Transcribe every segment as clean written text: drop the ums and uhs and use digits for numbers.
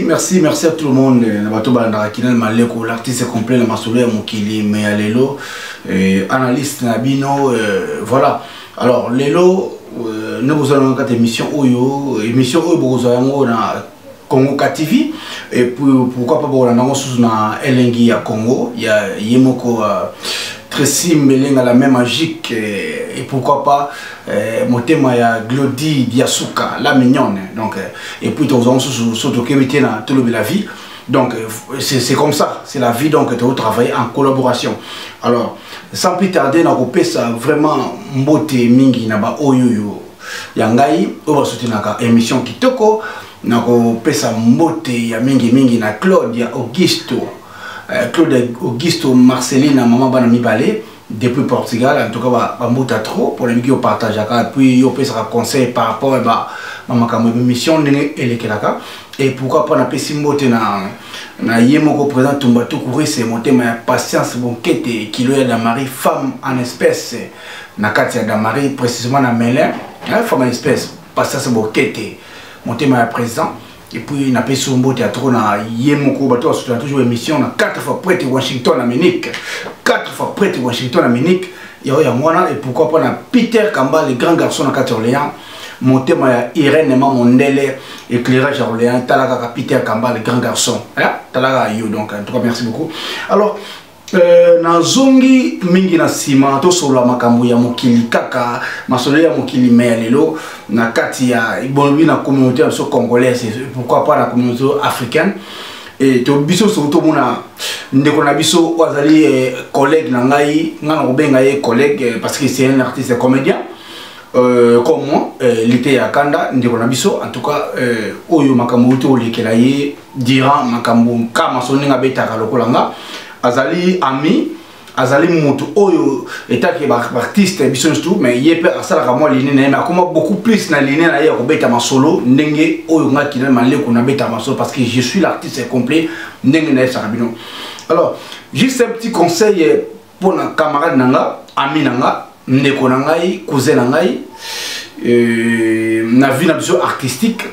Merci, merci à tout le monde. Na bato balandaka Kinal Maleko, l'artiste complet na masolo ya mokili, mais ya lelo analyste na bino, voilà. Alors lelo ne bozala na kati émission oyo, émission oyo bokozwa yango na Congo KTV et puis pourquoi pas bokolanda yango susu na elengi ya Congo ya ye moko Tracy Mbelenga la même magique et pourquoi pas motema ya Glody Diasuka la mignonne. Donc et puis tozwa susu so tokebi te na tolobi la vie. Donc c'est comme ça, c'est la vie, donc tu travailler en collaboration. Alors sans plus tarder, na kopesa vraiment mbote mingi na ba oyo yo ya ngai oyo basoutenaka émission kitoko. Na kopesa mbote ya mingi mingi na Claude ya Augusto, Claude Augusto Marcelina, maman bana mibale depuis Portugal. En tout cas ba mbota trop pour les qui partagent, et puis yo pesa conseil par rapport ba makambo émission ndenge elekelaka. Et pourquoi pas na pesi mbote na ye moko président Tumba Tukurise, motema ya patience bonkete kilo ya Damari, femme en espèce na kati ya Damari, précisément na Melun, hein, femme en espèce patience bonkete motema ya président. Et puis na pesi mbote ya trop na ye moko bato ba toujours émission na 4 fois prêtre Washington Amérique, 4 fois prêtre Washington Amérique ya ya mwana. Et pourquoi pas na Peter Kamba, le grand garçon na kati Orléans, motema ya Irène ma mondele éclairage à Orléans, talaka Peter Kamba le grand garçon, hein, talaka yo. Donc en tout cas merci beaucoup. Alors nazongi mingi na nsima tosolola makambo ya mokili kaka masolo ya mokili, me ya lelo na kati ya bolobi na communauté ya biso congolaise, pourquoi pas na communauté africaine. Et to biso soki tomona ndeko na biso oyo azali collègue na ngai, ngai na kobenga ye collègue parce que c'est un artiste comédien comme moi, lite ya kanda ndeko na biso. En tout cas oyo makambo outi kolekela ye durant makambo ka masolo ndenge abetaka lokola nga, azali ami, azali mutu oyo etaki baartiste biso nyonso, mais ye mpe asalaka mwa ligne na ye, mais akoma beaucoup plus na ligne na ye ya kobeta masolo ndenge oyo nga Kinal Maleko nabeta masolo, parce que je suis l'artiste complet ndenge nayebisaka bino. Alors juste un petit conseil mpona camarade na nga, ami na nga, ndeko na ngai, cousin na ngai, na vie na biso artistique.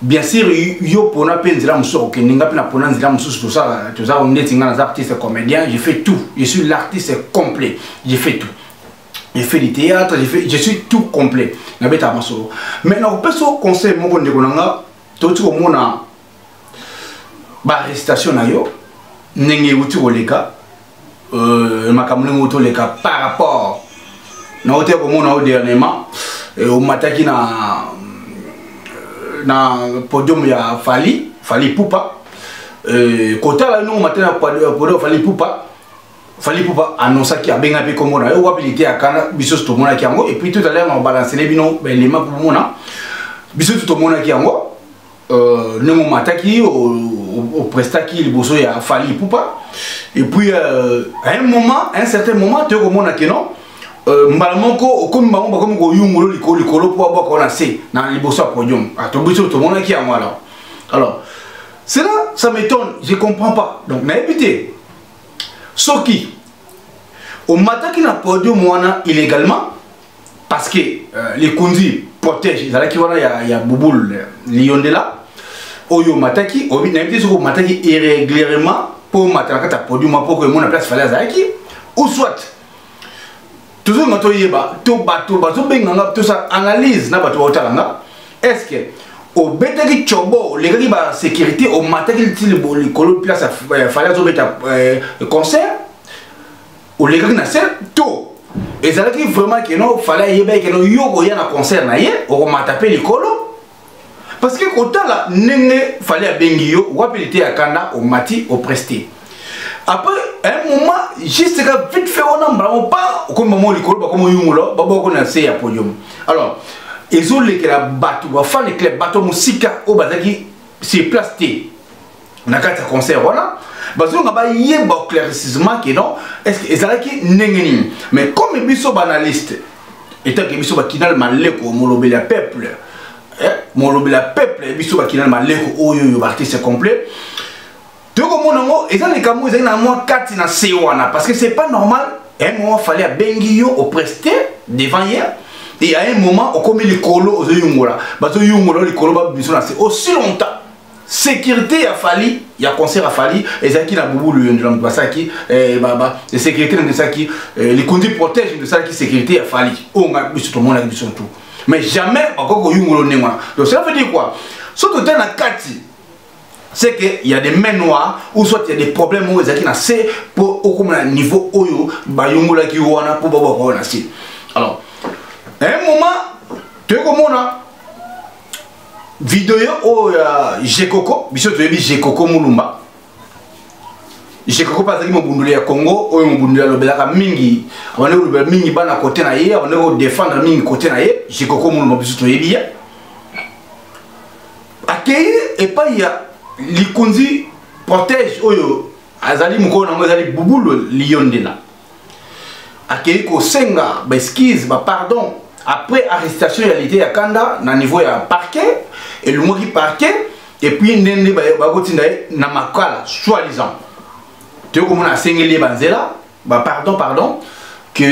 Bien sûr yo pona mpe nzela mosusu akokende, nga mpe na pona nzela mosusu. Toza neti nga naza artiste comédien, je fais tout, je suis l'artiste complet, je fais tout, je fais du théâtre, je suis tout complet, nabetaka masolo. Mais nakopesa conseil moko ndeko na nga, toti komona baarrestation na yo ndenge euti koleka, makambo ndenge euti koleka par rapport na ote komona yo dernièrement omataki na podium ya Fally Ipupa. Kotala ndenge omata na podium ya Fally Ipupa, Fally Ipupa annonçaki, abenga mpe kombo na yo wapi lite ya kana, biso tomonaki yango. Et puis tout à l'heure na balancele bino baelema mpo bomona, biso tu tomonaki yango ndenge omataki, oprestaki liboso ya Fally Ipupa. Et puis à un moment, à un certain moment, toyei komona ke non, mbala moko okomi, bango bakomi koyungolo likolo likolo mpo abwaka na se na liboso ya podium. To biso tomonaki yango. Alors cela, ça m'étonne, je comprends pas. Donc nayebi te soki omataki na podium wana illégalement, parce que les kundi protège ezalaki wana ya Bubul Liondela oyo omataki. Nayebi te soki omataki irrégulièrement mpo omata na kati ya podium mpo koemona place Fally azalaki, ou soit tozonga toyeba to bato bazobenganga, tosala analyse na bato baotala nga. Est ce que obetaki tchobo, olekaki basécurité, omataki ti likolo place Fally azobeta concert, olekaki na se, to ezalaki vraiment ke non, Fally ayebaki ke non, yo koya na concert na ye okomata mpe likolo? Parce que kotala ndenge Fally abengi yo wapi lite ya kanda, omati, opreste, après un moment juste ka vite fait wana mbala pa okomi mamo likolo, bakomi oyungola, babwako na se ya podium. Alors ezolekela bato bafan club, bato mosika oyo bazalaki sur place te na kati ya concert wana, bazonga bayeba éclaircissement ke non, est ce que ezalaki ndenge nini. Mais comme biso baanalyste, etake biso bakinal Maleko, molobeli ya peuple, molobeli ya peuple, biso bakinal Maleko oyo oyo baartiste complet, tokomona yango eza likambo ezali na mwa kati na se wana, parce que c'est pas normal. À un moment Fally abengi yo, opreste devant ye, et à un moment okomi likolo, ozoyungola, bazoyungola likolo, babiso na se aussi longtemps. Sécurité ya Fally, ya concert ya Fally ezalaki na Bubu Luyendula, moto basalaki sécurité nde esalaki Likundi Protège, moto esalaki sécurité ya Fally oyo nga biso tomonaki biso tout, mais jamais bakoki koyungolo ndenge wana. Donc cela veut dire quoi? So totali na kati, c'est que il y a des mains noires ou soit il y a des problèmes oyo ezalaki na se mpo okoma na niveau oyo bayungolaki wana mpo babwaka oyo na se. Alors, à un moment, toyei komona video oyo ya Jekoko. Biso toyebi Jekoko Mulumba. Jekoko mpe azalaki mobunduli ya Congo oyo mobunduli alobelaka mingi, abandi kolobela mingi bana kote na ye, abandi kodefendre mingi kote na ye. Jekoko Mulumba, biso toyebi ye, akei epai ya Likonzi Protège oyo azali mokolo nango ezali Bubulu Liyondela, akei kosenga baexcuse, bapardon après arrestation ya Lite ya Kanda na niveau ya parquet. Elongwaki parquet et puis ndenge bakotinda ye na Makala, soi-disant toyei komona asengeli ye banzela bapardon, pardon, que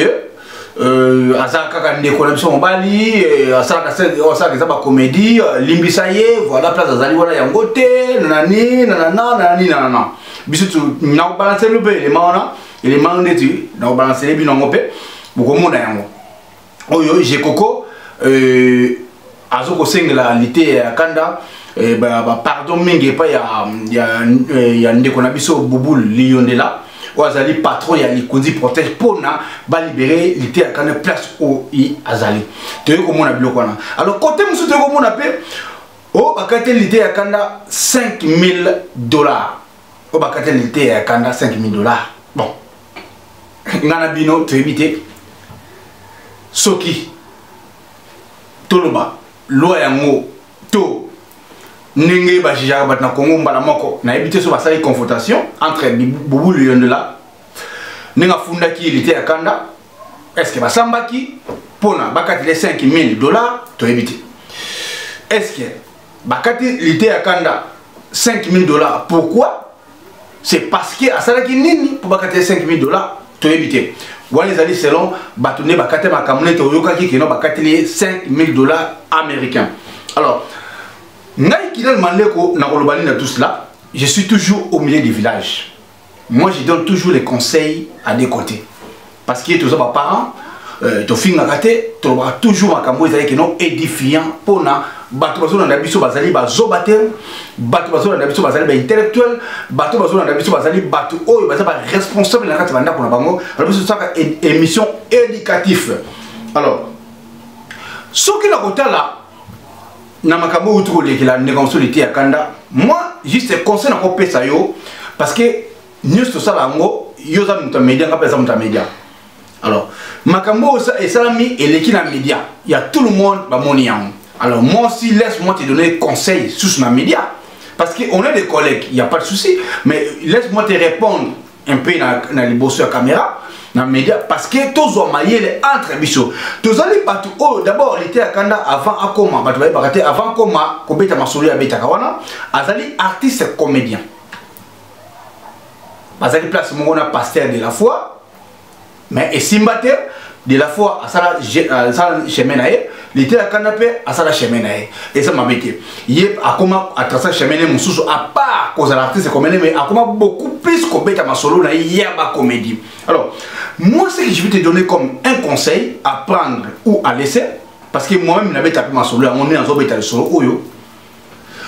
aza kaka ndeko na biso mobali, asalaka asalaka eza bacomédie, limbisa ye, voilà, place azali wana yango te, nanani nanana nanani nanana. Biso nakobalanseli mpe elema wana, elema ndeti nakobalanseli bino yango mpe bokomona yango oyo Jekoko azokosengela Lite ya Kanda bapardon mingi epai ya ndeko na biso Bubul Liyondela oyo azali patron ya Likundi Protège, mpona balibere Lite ya Kanda place oyo azali. Toyei komona biloko wana. Alors, côté mosusu, toyei komona mpe oyo bakati Lite ya Kanda 5000 $, oyo bakati Lite ya Kanda 5000 $. Bon, nga na bino toyebi te soki toloba loi yango to ndenge bajugeaka bato na Congo mbala moko. Nayebi te so basali confrontation entre Bubu Luyondela ndenge afundaki Lite ya Kanda, est ce que basambaki mpona bakatile 5000 $? Toyebi te. Est ce que bakati Lite ya Kanda 5000 $, pourquoi? C'est parce que asalaki nini mpo bakatile 5000 $? Toyebi te. Wana ezali selon bato nde bakati makambo nete oyokaki keno bakateli ye 5000 $ américain. Alors, ngai Kinal Mandeko, nakoloba nini na tout cela? Je suis toujours au milieu du village. Moi, je donne toujours les conseils à des côtés parce que toza baparents, tofingaka te, tolobaka toujours makambo ezali keno édifiant mpona bato bazolanda biso. Bazali bazoba te. Bato bazolanda biso bazali baintellectuel. Bato bazolanda biso bazali bato oyo baza baresponsable na kati ya bandako na bango. Alors, biso tosalaka émission éducatif. Alors, soki na kotala na makambo oyo kolekela ndeko mosusu Lite ya Kanda, moi, juste conseil nakopesa yo, parce que nyonso tosala yango, yo oza moto ya média, nga mpe aza moto ya média. Alors, makambo oyo esalami eleki na média ya tout le monde, bamoni yango. Alors, moi aussi, laisse-moi te donner conseil susu na média, parce que on est des collègues, il y a pas de souci, mais laisse-moi te répondre un peu na liboso ya caméra na média, parce que tozwa mayele entre biso. Tozali bato oyo d'abord Lite ya Kanda, avant akoma bato bayebaka te, avant akoma kobeta masolo ya abetaka wana, azali artiste comédien, bazali place moko na pasteur de la foi, mais esimba te. De la foi asala chemin na ye, Lite ya Kanda mpe asala chemin na ye. Eza mabe te. Ye akoma atraça chemin ne mosusu à part kozala artiste comédien, mais akoma beaucoup plus kobeta masolo na ye ya bacomédie. Alors, moi, ce que je vais te donner comme un conseil à prendre ou à laisser, parce que moi-même nabeta mpe masolo yango nde nazobeta lisolo oyo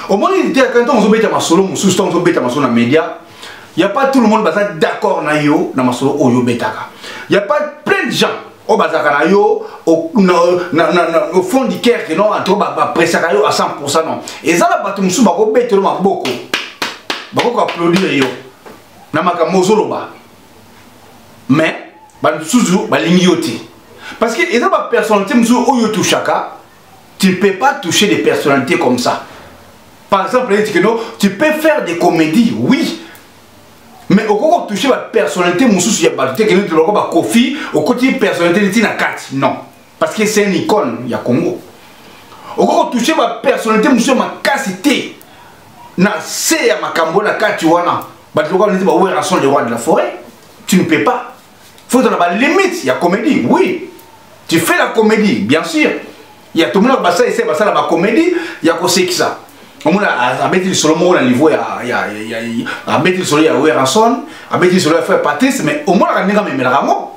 omoni Lite ya Kanda. Ntango ozobeta masolo mosusu, ntango ozobeta masolo na média, y a pas tout le monde baza d'accord na yo na masolo oyo obetaka. Y a pas plein de gens oyo bazalaka na yo au fond du cœur que non, en tout cas bapressaka yo à 100%. Non, eza na bato mosusu bakobetela maboko, bakoki applaudir yo na makambo ozoloba, mais bamisusu balingi yo te, parce que eza bapersonnalité mosusu oyo otouchaka. Tu ne peux pas toucher des personnalités comme ça. Par exemple, non, tu peux faire des comédies, oui, mais okoki kotouche bapersonnalité mosusu ya bato te, kende toloko bakofi, okoti personnalité neti na kati, non, parce que c'est une icône ya Congo. Okoki kotouche bapersonnalité mosusu ya makasi te na se ya makambo na kati wana, bato lokola neti baWerrason, le roi de la forêt, tu ne peux pas. Faut na balimite ya comédie. Oui, tu fais la comédie, bien sûr, ya tomonaka basala ese basala bacomédie ya kosekisa. Omona abeti lisolo moko na niveau ya abeti lisolo ya Werrason, abeti lisolo ya frère Patrice, mais omonaka ndenge amemelaka yango.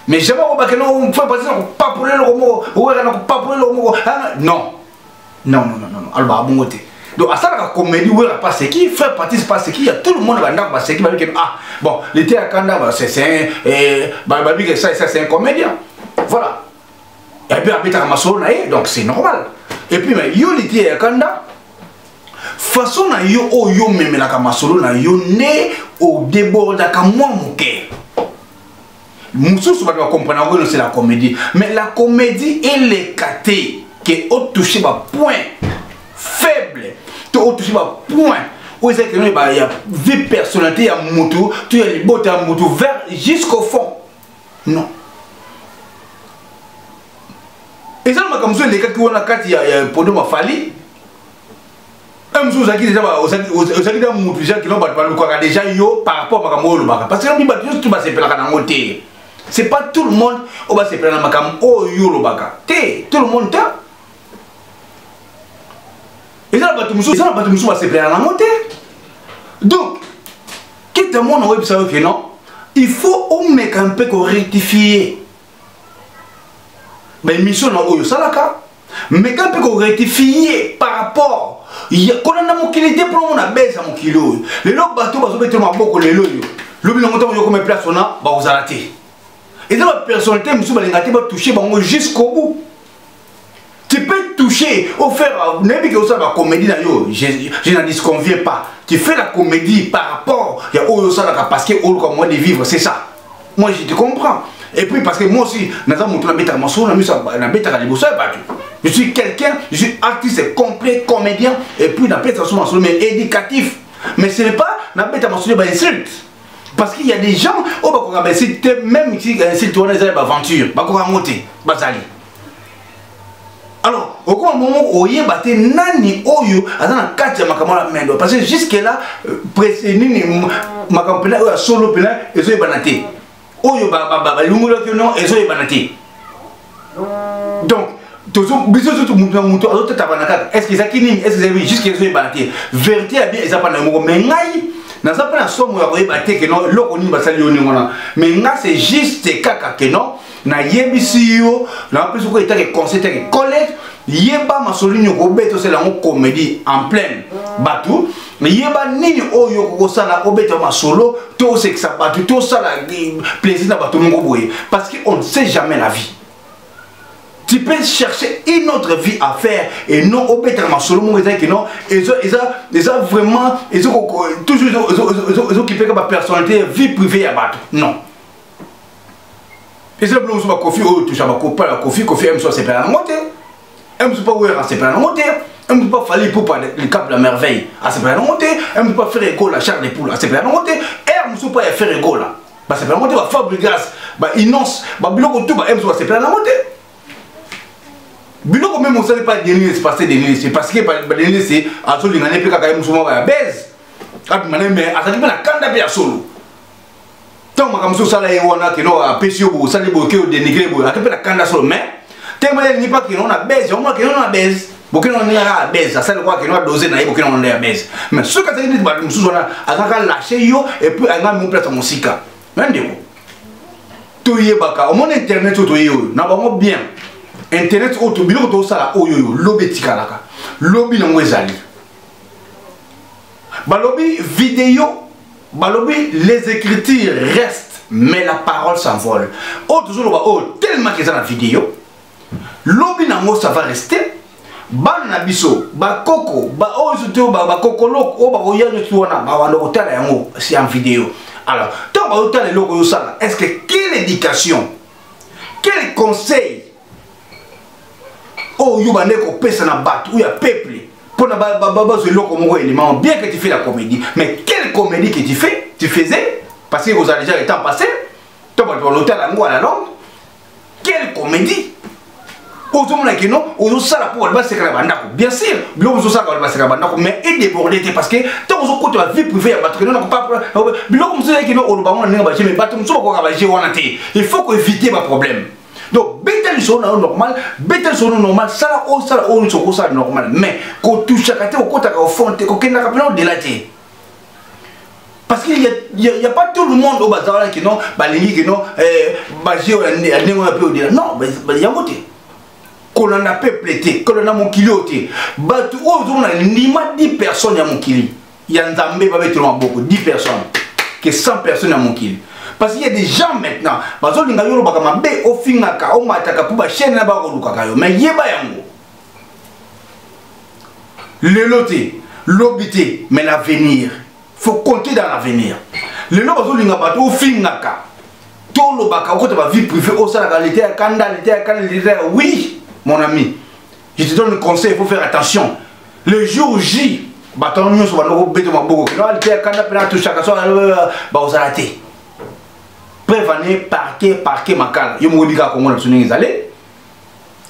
Mais jamais okobake no frère Patrice na kopapola eloko moko, Wera na kopapola eloko moko. Non, non, non, non, non, alobaka bongo te. Donc asalaka comédie. Wera paseki, frère Patrice paseki, ya tout le monde bandako baseki, babiki: ah bon, lite ya kanda, c'est babiki ça, ça c'est un comédien, voilà. Et puis abetaka masolo na ye, donc c'est normal. Et puis, mais yo, lite ya kanda, façon na yo oyo omemelaka masolo na yo nde odébordaka mwa moke. Mosusu bato bacomprendre yango, c'est la comédie, mais la comédie eleka te ke otouche bapoint faible to otouche bapoint oyo eza keno ya vie personnalité ya mutu to ya libota ya mutu vers jusqu'au fond. Non, eza na makambo mosusu elekaki wana kati ya podium. Afali mosusu ozalaki déjà, ozalaki da mutu déjà kino bato balukaka déjà yo par rapport makambo oyo olobaka, parce que bato nyonso tu basepelaka nango te. C'est pas tout le monde oyo basepela na makambo oyo yo olobaka te, tout le monde te. Eza na bato mosusu, eza na bato mosusu basepelaka nango te. Donc kita mwana oyebisa yo ke non, il faut omeka mpe korectifier baémission na oyo osalaka. Meka mpe korectifier par rapport kolanda mokili te, mpona omona beza mokili oyo lelo bato bazobetela maboko lelo oyo, lobi nango ntango yokoma place wana bakozala te. Eza bapersonnalité mosusu balinga te batouche bango jusqu'au bout. Tu peux toucher au faire, nayebi ke osala bacomédie na yo, je n'en disconviens pas. Tu fais la comédie par rapport ya oyo osalaka, parce que oluka moyen de vivre, c'est ça, moi je te comprends. Et puis parce que moi aussi naza moto nabetaka masolo na miso, nabetaka liboso ya bato. Je suis quelqu'un, je suis artiste complet, comédien, et puis napesa so masolo mais éducatif. Mais ce n'est pas nabeta masolo bainsulte, parce qu'il y a des gens oyo bakoka bainsulte te, même si insulte wana eza ya baventure, bakoka yango te, bazali. Alors okoma momo oyeba te nani oyo aza na kati ya makambo wana mendo, parce que jusque là nini, makambo mpena oyo ya solo mpena ezoyebana te, oyo balungolaki non, ezoyebana te. Donc biso surtout mutu na mutu azotatabana kaka: est ce que ezalaki nini, est ce que ezalaki? Jusque ezoyebana te. Vérité ya bien eza mpa na yo moko. Mais ngai naza mpe na somo ya koyeba te ke non, eloko nini basali yo ndenge wana. Mais nga, c'est juste kaka ke non, nayebisi yo, napesi ko etake conseil, etake collègue: yeba masolo nini okobeta, osala yango comédie en pleine bato. Yeba nini oyo okokosala, obeta masolo to osekisa bato to osala plaisir na bato moko boye, parce que on ne sait jamais la vie. Tu peux chercher une autre vie à faire et non obetaka masolo moko ezalaki non, eza vraiment toujours ezokipeka bapersonnalité, vie privée ya bato. Non, eza biloko mosusu bakofi oyo toucha bakopa ya Kofi. Kofi ye mosusu asepela nango te, ye mosusu mpa oyo asepela nango te, ye mosusu mpa Fally Ipupa, le cap de la merveille, asepela nango te, ye mosusu mpa Ferre Gola, Charles de Poule, asepela nango te, ere mosusu mpa ya Ferre Gola basepela nango te, baFabregas, bainonce, babiloko tu ba ye mosusu basepela nango te. Biloko meme osali pa Denis, parce Denis, parce que Denis azolinga ne mpe kaka ye mosusu moko ya bese abima ne, mais azalaki mpe na kanda mpe ya solo. Ntango makambo mosusu osala ye wana keno apesi yo boye, osali boye ke odénigre boye, ake mpe na kanda solo. Mais telema ye alingi mpa keno na bese, omona keno na bese, bokeno na ndenge kaka bese asali kwa keno adose na ye, bokeno na ndenge ya bese. Mais soki azalaki neti bato mosusu wana, azalaka lâche yo et puis anga mi place mosika. Mais ndeko, toyebaka, omona internet oyo toye oyo na bango bien, internet oyo, biloko tosala oyo oyo lobi etikalaka, lobi nango ezali. Balobi video, balobi les écritures restent mais la parole s'envole. Oyo tozoloba oyo, tellement eza na video, lobi nango ça va rester. Bana na biso, bakoko oyo te, bakokolo oyo bakoya nyonso wana bawanda kotala yango, c'est en vidéo. Alors ntango bazotala eloko oyo osala, est ce que quelle éducation, quel conseil oyo bande kopesa na bato oyo ya peuple mpona bazwa eloko moko élément? Bien que tu fais la comédie, mais quelle comédie que tu fais, tu faisais, parce que kozala déjà le temps passé to bato balotala yango à la longue. Quelle comédie ozomona ke non, ozosala mpo bato baseka na bandako? Bien sûr, biloko ozosala, bato baseka na bandako, mais edéborde te, parce que ntango ozokota ba vie privée ya bato, keno biloko mosusu ezaki no, oloba ngo na ndenge baje, mais bato mosusu bakoka baje wana te. Il faut koéviter baproblème. Donc beta lisolo na yo normal, beta lisolo normal, sala oyo, sala oyo nyonso okosala normal, mais kotushaka te, kokotaka au fond te, kokendaka mpena au-delà te, parce qu'il y a pas tout le monde oyo baza wana kino balingi kino baje oyo ya ndenge wana mpe au-delà. Non, yango te. Kolanda peuple te, kolanda mokili oyo te. Bato oyo ozomona, ndima 10 personnes ya mokili ya Nzambe babetela maboko, 10 personnes que 100 personnes ya mokili, parce qu'il y a des gens maintenant bazolinga yo olobaka mabe, ofingaka, omataka mpo bachaîne na bakolukaka yo. Mais yeba yango, lelo te, lobi te, mais l'avenir, faut compter dans l'avenir. Lelo bazolinga bato ofingaka to olobaka, okota bavie privée, osalaka lete ya kanda, lete ya kanda, lete ya. Oui, mon ami, je te donne un conseil: il faut faire attention. Le jour J, bato nyonso bando kobeta maboko kino lete ya kanda mpena atushaka so bakozala te. Preuve ane, parquet, parquet, Makala. Yo moko oyebi kaka Kongo na biso ndenge ezali.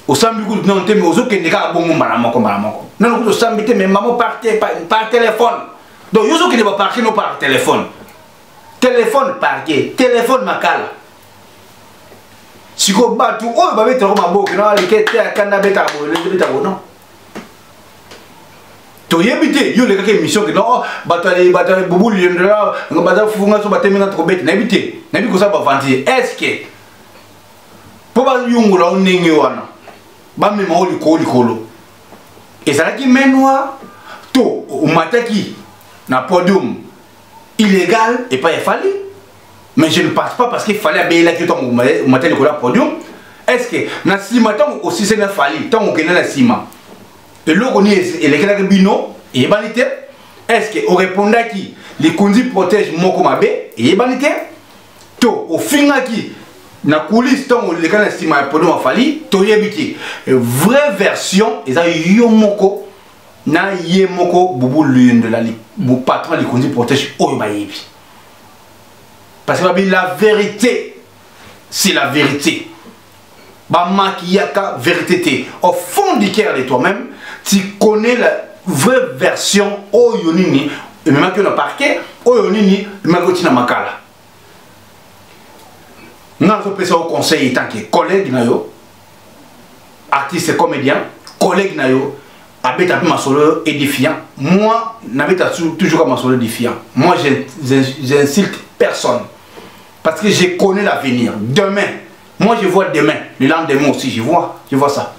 Osambi kutu nano te, mais ozokende kaka bongo mbala moko, mbala moko. Nano kutu osambi te, mais mamo parquet par téléphone. Donc yo ozokende baparquet no par téléphone, téléphone parquet, téléphone Makala. Sikoyo bato oyo babetaka maboko na aleke te, akanda abetaka boye, betaka boye. Non, toyebi te. Yo olekaki émission ke non, bato bato bubu liendela baza funga so batemi nga tokobete. Nayebi te, nayebi kosala baventure. Est ce que mpo bayungola o ndenge wana, bamema o likolo likolo, ezalaki main noire to omataki na podium illégal epai ya Fally? Mais je ne pense pas, parce que Fally abeyelaki yo ntango omata likolo ya podium. Est ce que na nsima, ntango osiseli na Fally, ntango okende na nsima, eloko nini elekelaki bino, eyebani te. Est ce que orépondaki Likonzi Protège moko mabe, eyebani te, to ofingaki na coulisse ntango oleka na nsima ya podium ya Fally, toyebi te. Vraie version eza yo moko na ye moko Bubu Luyendela, patron Likonzi Protège, oyo bayebi, parce que babi la vérité, c'est la vérité, bamakiyaka vérité te. Au fond du cœur de toi-même, tu connais la vraie version. Oyo nini ememaki yo na parquet, oyo nini ememaki yo ntina Makala. Nga nazopesa yo conseil en tant que collègue na yo, artiste comédien, collègue na yo, abeta mpe masolo édifiant. Moi, nabeta toujours ka masolo édifiant. Moi, j'insulte personne, parce que je connais l'avenir. Demain, moi je vois demain, le lendemain aussi, je vois, je vois ça.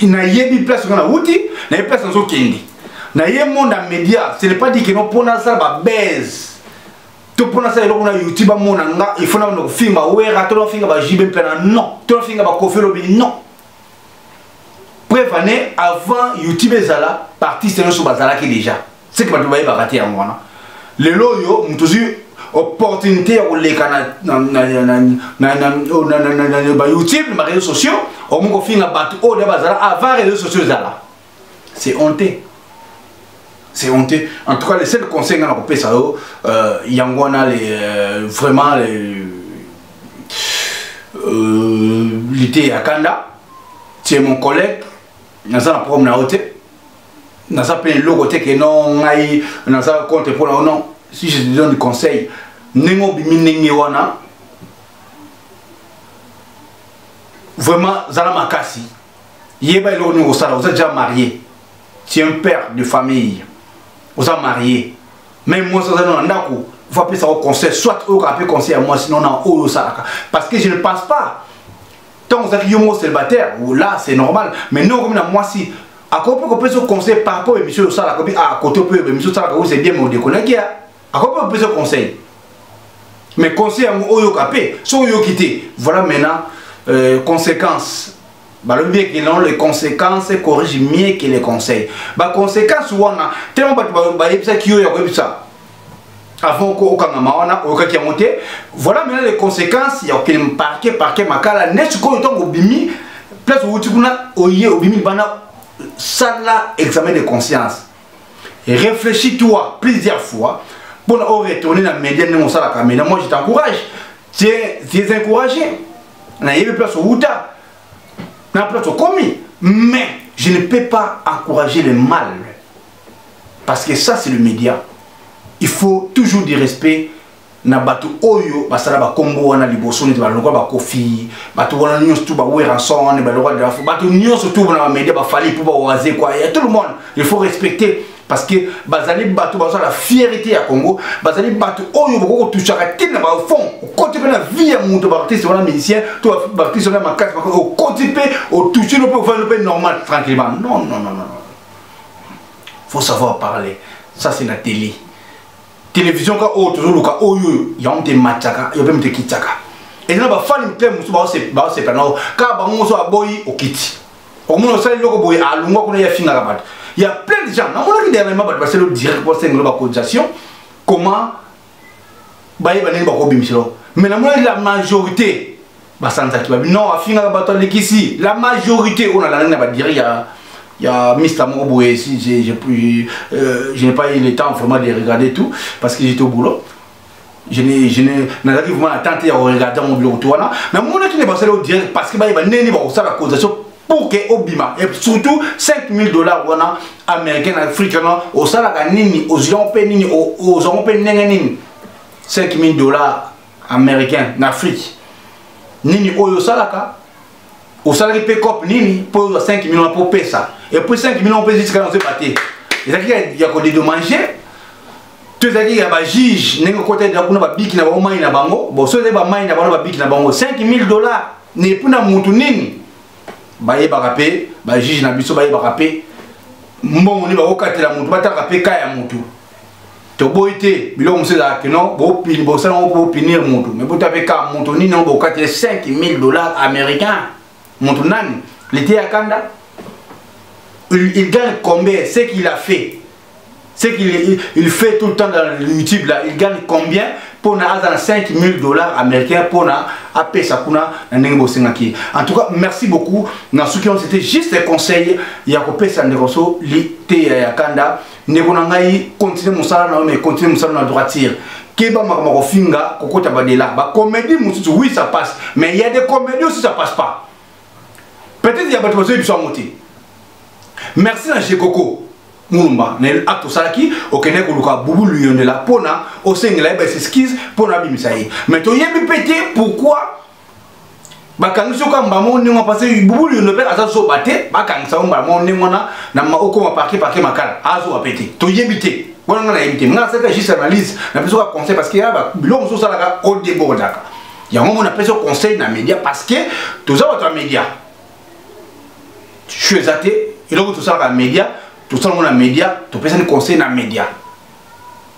Nayebi place nga nauti, nayebi place nazokende. Naye monde ya média, ce n'est pas dit que non, mpo nasala babase to mpo nasala eloko na YouTube, amona nga, il faut na kofinga Wera to nafinga baJB mpena, non, to nafinga baKoffi olobi, non. Preuve ane, avant YouTube ezala, baartiste nyonso bazalaki déjà. Ce que bato bayebaka te, yango wana. Lelo oyo moto ozwi opportunité ya koleka na baYouTube, na baréseaux sociaux, okomi kofinga bato oyo nde bazala avant réseaux sociaux ezala. C'est honteux, c'est honteux. En tout cas, le seul conseil nga na kopesa yo, yango wana, vraiment lite ya kanda. Tu es mon collègue, naza na problème na yo te, naza mpe eloko te ke non, ngai naza contre mpo na yo. Non, si je te donne du conseil, ndenge obimi ndenge wana, vraiment zala makasi, yeba eloko nini kosala. Oza déjà marié, tu es un père de famille, oza marié, même mwasi aza na ndako, faut apesa yo conseil, soit oyokaka mpe conseil ya mwasi non na oyo osalaka, parce que je ne pense pas ntango ozalaki yo moko célibataire, là c'est normal, mais non, okomi na mwasi, akoki mpe kopesa conseil par rapport émission oyo osalaka obi, ah, côté mpe émission osalaka oyo, c'est bien, mais odekonaki ya, akoki mpe kopesa conseil, mais conseil yango oyoka mpe. Soki oyoki te, voilà maintenant conséquence. Balobi bien que non, les conséquences corrigent mieux que les conseils. Baconséquence wana, tellement bato bayebisaki yo ya koyebisa avant okangama wana, oyokaki yango te. Voilà maintenant les conséquences ya kokende parquet, parquet, Makala. Nde sikoyo ntango obimi place owuti kuna, oye obimi libanda, sala examen de conscience, réfléchis-toi plusieurs fois mpona oretourner na média ndenge osalaka média. Moi, je t'encourage, tu es encouragé. Nayebi place owuta na place okomi, mais je ne peux pas encourager le mal, parce que ça, c'est le média. Il faut toujours du respect. Na bato oyo basala bakombo wana liboso, neti balokwa bakofi, bato wana nyonso tu, baWerrason, balokwa de bato nyonso tu na bamédia, baFally mpo bawaze quoi, ya tout le monde, il faut respecter parce que bazali bato bazala fierté ya Congo. Bazali bato oyo bokoki kotushaka te na bafond, okoti mpe na vie ya moto. Baartiste wana, musicien to baartiste wana makasi, okoti mpe otouche no mpe ofandi mpe normal, tranquillement. Non, non, non, non, faut savoir parler. Ça, c'est la télé, télévision ka oyo tozoluka oyo oyo yango te ematiaka yo mpe moto ekitiaka. Eza na bafani mpe mosusu baosepela nao kaka bango mosusu aboyi okiti, okomona osali eloko boye, alungwa kuna, ye afingaka bato. Ya plein de gens namonaki dernièrement, bato basali direct po asengelo bacotisation, comment bayeba ndenge bakobimiselo. Mais namonaki la majorité basanzaki babi non, afingaka bato, alekisi. La majorité oyo nalandaki na badirect ya Mr moko boye, si je n'ai pas eu le temps vraiment de regarder tout parce que j'étais au boulot. Je n'ai nazalaki vraiment na tente ya koregarder yango. Biloko to wana namonaki ne basali au direct parce que bayeba ndenge bakosala cotisation pour que obima, et surtout 5000 $ wana américain na Afrique wana, osalaka nini? Ozwango mpe nini? Ozwango mpe ndenge nini? 5000 $ américain na Afrique, nini oyo osalaka? Osalaki mpe cope nini mpo ozwa 5 millions mpo opesa? Et puis 5 millions mpe jusqu'à nazoyeba te, ezalaki ya kodédommager to ezalaki ya bajuge? Ndenge okota eza kuna, babiki na bango, mai na bango. Bon, so ezali bamai na bango, babiki na bango 5000 $, et puis na mutu nini bayebaka mpe bajuge na biso bayebaka mpe mbongo nini bakokatela mutu, batalaka mpe ka ya mutu. Toboyi te, biloko mosusu ezalaka keno bosala yango mpo bopunir mutu, mais bota mpe ka mutu nini yango bokatela 5000 $ américain. Mutu nani? Lite ya kanda, il gagne combien? Ce qu'il a fait, ce qu'il il fait tout le temps dans YouTube là, il gagne combien mpona aza na 5000 $ américain mpona apesa kuna na ndenge bosengaki? En tout cas, merci beaucoup. Na soki wana, c'était juste un conseil ya kopesa ndeko so liteya ya kanda. Ndeko na ngai, continue mosala na yo, mais continue mosala na droiture. Keba makambo kofinga, kokota badela bacomédie mosusu. Oui, ça passe, mais il y a des comédies aussi, ça passe pas. Peut-être ya bato bazoyebi biso yango te. Merci na Jekoko Mulumba na acte osalaki, okende koluka Bubu Luyondela mpona osengela ye baexcuse mpona abimisa ye. Mais toyebi mpe te pourquoi bakangisi yo kaka mbala moko ndenge wana, parce que Bubu Luyondo mpe aza zoba te. Bakangisa yo mbala moko ndenge wana na okoma parquet Makala, azoba mpe te. Toyebi te wana, nga nayebi te. Nga nasalaka juste analyse, napesi oka conseil parce que ya biloko mosusu osalaka, odébordaka yango. Mo napesi yo conseil na média parce que toza bato ya média. Chu eza te eloko tosalaka média, tosalango na média, topesani conseil na média.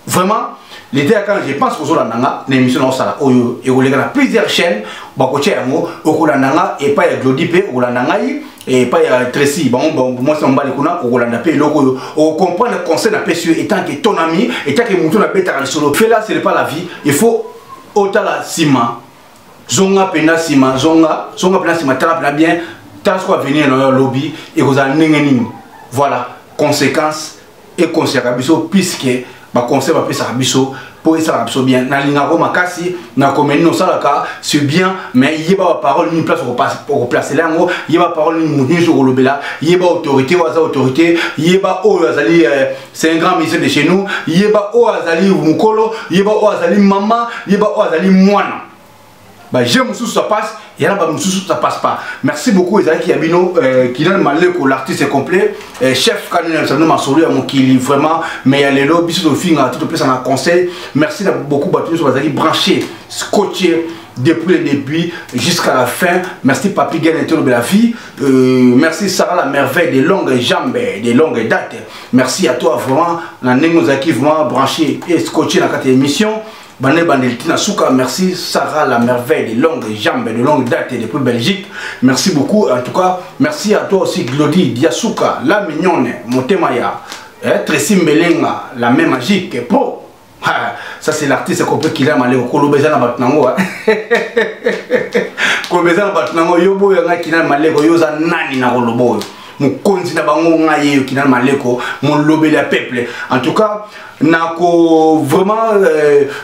Vraiment, lete ya kaka, je pense kozolanda nga na émission na osala oyo ekoleka na plusieurs chaînes, bakotia yango. Okolanda nga epai ya Glodi, mpe okolanda ngai epai ya Tracy, bango mwasi na mobali kuna. Okolanda mpe eloko oyo, okocomprendre conseil napesi yo étant que ton ami, étant que motu nabetaka lisolo. Fela, ce n'est pas la vie. Il faut otala nsima, zonga mpena nsima, zonga, zonga mpena nsima, tala mpena bien, tala soko avenir na yo alobi ekozala ndenge nini. Voilà, conséquence econseillaka biso puisque baconseil bapesaka biso mpo esalaka biso bien. Nalingako makasi na komeni osalaka, c'est bien, mais yeba baparole nini place okoplacela yango, yeba parole nini motu nyonso okolobela, yeba autorité oyo aza autorité, yeba oyo azali, c'est un grand musicien de chez nous, yeba oyo azali mokolo, yeba oyo azali mama, yeba oyo azali mwana. Bajeu mosusu ça passe, ya na bamosusu ça passe pas. Merci beaucoup. Ezalaki ya bino Kinan Maleko, l'artiste complet, chef kanina sano masolo ya mokili vraiment. Mais ya lelo biso tofinga te, topesa na conseil. Merci na beaucoup bato nyonso bazalaki branché, scotché depuis le début jusqu'à la fin. Merci Papi Gaine de la vie. Merci Sarah la merveille de longues jambes, de longues dates. Merci à toi vraiment. Na ndenge ozalaki vraiment branché et scotché na kati ya émission. Bande bandeli tina suka. Merci Sarah la merveille de longues jambes, de longues dates depuis Belgique. Merci beaucoup. En tout cas, merci à toi aussi Glody Diasuka, la mignonne, Motemaya, eh, Tracy Mbelenga, la main magique, pro. Ça, c'est l'artiste complet qu'il a malé koloba eza na bato nango, koloba eza na bato nango. Yo boyo nga Kinal Maleko, yo oza nani na koloba oyo? Mokonzi na bango ngai yeyo, Kinal Maleko, molobeli ya peuple. En tout cas, nako vraiment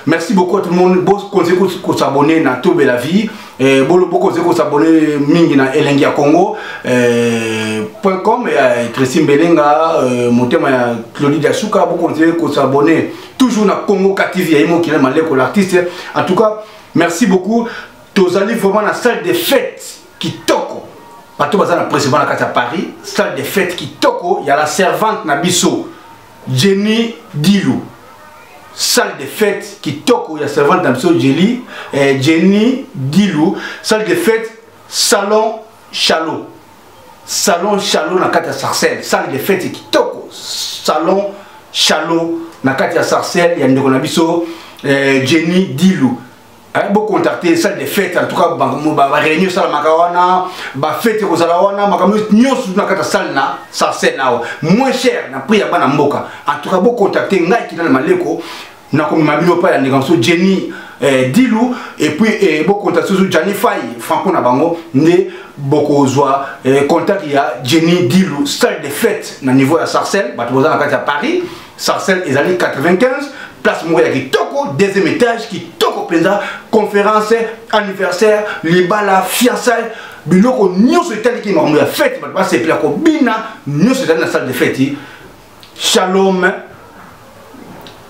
merci beaucoup à tout le monde. Bokonzi kosabonner na Tobe la vie, bokonzi kosabonner mingi na Elengi ya Congo. .com ya Tracy Mbelenga, motema ya Claudie Dasuka. Bokontinue kosabonner toujours na Congo KTV ya Imo Kinal Maleko l'artiste. En tout cas, merci beaucoup. Tozali vraiment na salle de fête kitoko. Bato baza na président na kati ya Paris, salle de fête kitoko ya la servante na biso Jenny Dilou. Salle de fête kitoko ya servante na biso Jenny, Jenny Dilou, salle de fête salon Chalot. Salon Chalot na kati ya Sarcelles, salle de fête kitoko, salon Chalot na kati ya Sarcelles ya ndeko na biso Jenny Dilou. Bo contacter salle de fête, en tout cas ba réunion sala makawana, ba fête kozala wana, makambo nyonso na kati ya salle na Sarcelles awa, moins cher na prix ya bana mboka. En tout cas bo contacter ngai Kinal Maleko na komema bino pa ya ndeko na biso Jenny Dilou, et puis bo contacter surtout Jenny Faye Franco na bango nde bokozwa contact ya Jenny Dilou, salle de fête na niveau ya Sarcelles. Bato boza na kati ya Paris, Sarcelles ezali 95, place moko ya kitoko, deuxième étage kitoko mpenza, conférence, anniversaire, libala, fiançailles, biloko nyonso etaliki makambo ya fête, bato basepela kobina, nyonso ezali na salle de fête Shalom,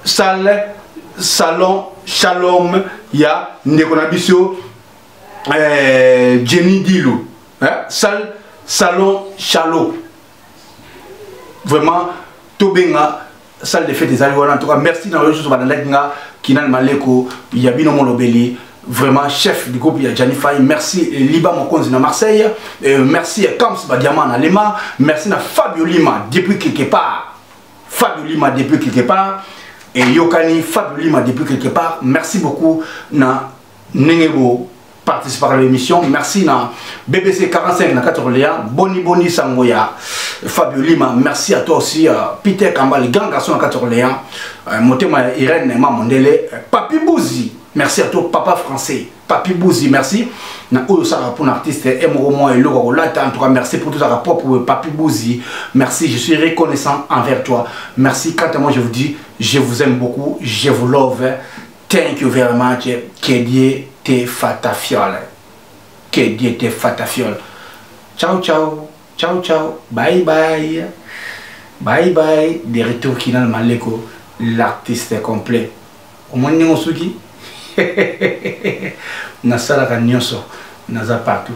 salle salon Shalom ya ndeko na biso Jenny Dilou, salle salon Shalom. Vraiment tobenga salle de fête ezali wana. En tout cas merci na yo balandaki nga Kinal Maleko ya bino molobeli, vraiment chef du groupe ya Jenny Faye. Merci Liba Mokonzi na Marseille, merci Kams Badiama na Lima, merci na Fabio Lima depuis quelque part, Fabio Lima depuis quelque part, et Yokani Fabio Lima depuis quelque part. Merci beaucoup na Nengebo participer à l'émission. Merci na BBC 45 na 4 Orléans, Boni Boni Sangoya Fabio Lima, merci à toi aussi Peter Kambali, grand garçon na 4 Orléans, Motema Irène Mamondele, Papi Bouzi, merci à toi papa français Papi Bouzi, merci na oyo saka pour artiste et moi et logo lata. En tout cas merci pour tout ça rapport pour Papi Bouzi, merci, je suis reconnaissant envers toi, merci. Quant à moi je vous dis, je vous aime beaucoup, je vous love, thank you very much, que Dieu te fatafiole, que Dieu te fatafiole. Ciao ciao, ciao ciao, bye bye, bye bye. De retour Kinal Maleko, l'artiste complet. Omoni ndenge osuki nasalaka nyonso, naza partout.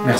Merci.